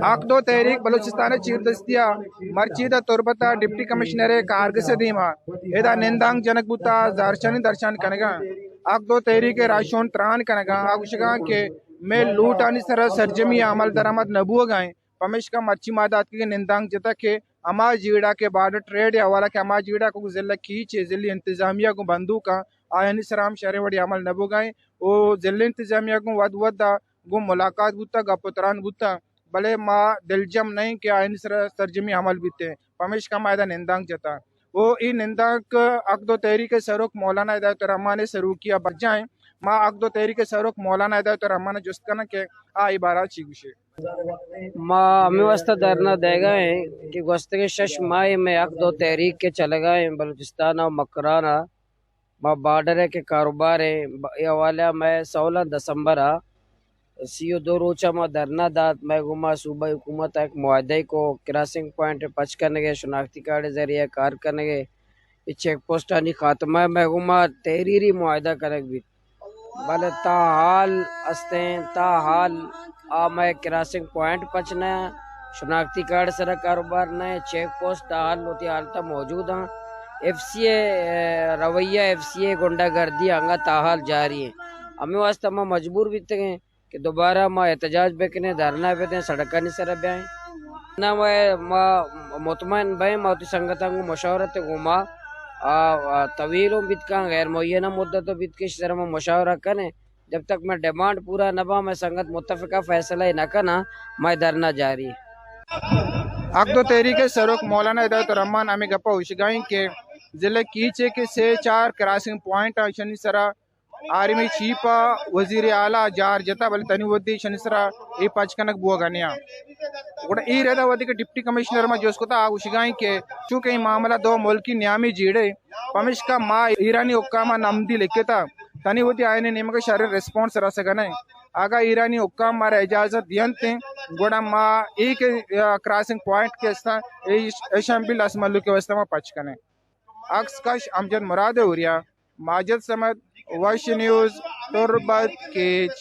حق دو تحریک بلوچستان ءِ چیردستی ءَ مرچی ادا تربت ءَ ڈپٹی کمشنر ءِ کارگس ءِ دیما ادا نندانک جنگ بوتا، زہرشانی درشان کنگا۔ حق دو تحریک ءِ راہشون تران کنگا، آ گوشگا کہ مئے لوٹانی سرا سرجمی عمل درآمد نہ بوگا ایں، پمیشکا مرچی ما ادا اتکگیں نندانک جتا کہ ہما جیڑہ کہ بارڈر ٹریڈ ءِ حوالہ کہ ہما جیڑہ کہ ضلع کیچ ءِ ضلعی انتظامیہ گوں بندوکاں، آیانی سرا ہم شریں وڑی عمل نہ بوگا ایں۔ او ضلعی انتظامیہ گوں وھد وھد ءَ گوں ملاقات بوتا، گپ ءُ تران بوتا، بلے ما دلجم نہ ایں کہ آیانی سرا سرجمی عمل بیت ایں، پمیشکا ما ادا نندانک جتا۔ او اے نندانک حق دو تحریک ءِ سروک مولانا ہدایت الرحمان ءِ سروکی ءَ برجاہ ایں۔ ما حق دو تحریک ءِ سروک مولانا ہدایت الرحمان ءَ جست کناں کہ آ اے بارہ ءَ چی گوشے۔ ما ہمے واسطہ دھرنا دیگا ایں کہ گوستگیں شش ماہ مئے حق دو تحریک کہ چلگا ایں بلوچستان ءَ مکران ءَ، ما بارڈر ءِ کہ کاروبار ایں، ب-، اے حوالہ ءَ مئے سولہ دسمبر ءَ سی ءُ دو روچ ءَ ما دھرنا دات، مئے گوما صوبائی حکومت ءَ یک معاہدہ کو، کراسنگ پوائنٹ پچ کنگ ءِ، شناختی کارڈ ءِ ذریعہ کار کنگ ءِ، اے چیک پوسٹانی خاتمہ ءِ مئے گوما تحریری معاہدہ کنگ بیت۔ بلے تاں حال استیں، تاں حال آ مئے کراسنگ پوائنٹ پچ نہ، شناختی کارڈ سرا کاروبار نہ، چیک پوسٹ تاں حال وتی حالت ءَ موجود آں۔ ایف سی ءِ رویہ، ایف سی ءِ گنڈہ گردی انگت تاں حال جاری ایں۔ ہمے واسطہ ما مجبور بیتگیں کہ دوبارہ ما احتجاج بکنیں، دھرنا بدیں، سڑکانی سرا بیائیں۔ نہ، ما، ما مطمئن بئیں، ما وتی سنگتاں گوں مشاورت ءَ گوں ما، آ، آ، طویل ہم بیت کن، غیر معینہ مدت ہم بیت کن، ایشی سرا ما مشاورہ کنیں۔ جب تک مئے ڈیمانڈ پورا نہ باں، مئے سنگت متفقہ فیصلہ نہ کناں، مئے دھرنا جاری۔ حق دو تحریک ءِ سروک مولانا ہدایت الرحمان ہمے گپ ءَ گوشگا ایں کہ ضلع کیچ ءِ کہ سے چار کراسنگ پوائنٹ آں، ایشانی سرا آرمی چیف ءَ، وزیر اعلیٰ جار جتا، بلے تنی وھدی ایشانی سرا اے پچ کنگ بوگ ءَ نیاں۔ گڑا اے ردا وھدے کہ ڈپٹی کمشنر ءَ ما جست کتا، آ گوشگا ایں کہ چونکہ اے معاملہ دو ملکی نیامی جیڑے، پمیشکا ما ایرانی حکام ءَ نمدی لکھتا، تنی وھدی آیانی نیمگ ءَ شریں ریسپانس رسگ ءَ نہ ایں۔ اگاں ایرانی حکام مارا اجازت دینت ایں، گڑا ما اے کہ، آ، کراسنگ پوائنٹ کہ استاں، ایش-، ایشاں بھی لس مھلوک ءِ واسطہ ما پچ کنیں۔ عکس کش امجد مراد اوریا، ماجد صمد، وش نیوز، تربت کیچ۔